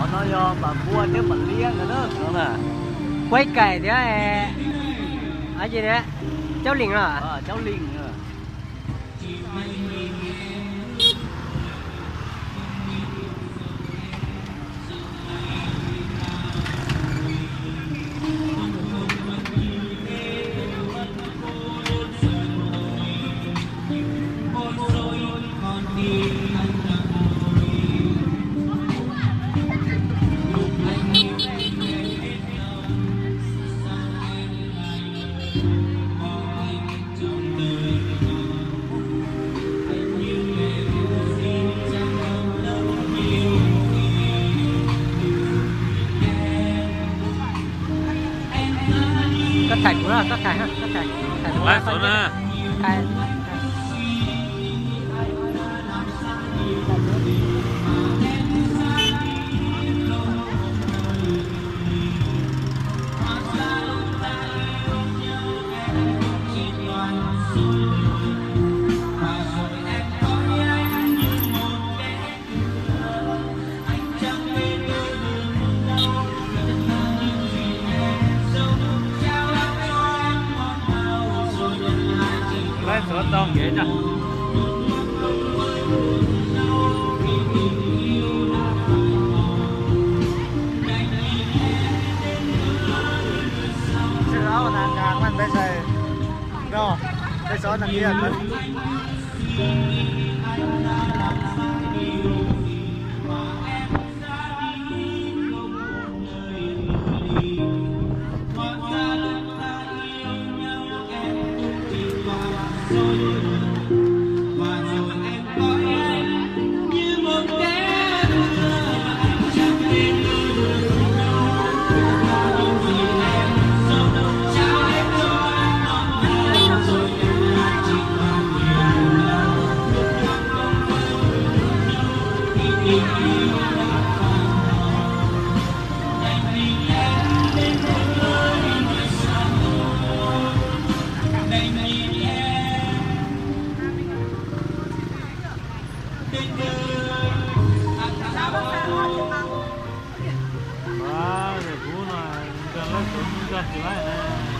ເນາະ ຢໍ ປາບົວເດີ ປາລ້ຽງເດີ ເອົານະ ກວຍໄກ່ເດ ເອົາຈີເດ ເຈົ້າລິງເນາະ ເອີ ເຈົ້າລິງ ເອີ. ກໍຖ່າຍກູເນາະ ກໍຖ່າຍ ກໍຖ່າຍ ຖ່າຍ ໄລຟ໌ສົດນະ ຖ່າຍ. ໄລຟ໌ສົດຕ້ອງເຫັນນະ ເອົາໜ້າກາກມັນໄປໃສ່ເນາະ ໄປສອນນັກຮຽນມັນ. ວ້າວ ຢາກຮູ້ໜ້ອຍ ມັນກະໄລຟ໌ສົດ ມັນກະຊິໄລແນ່.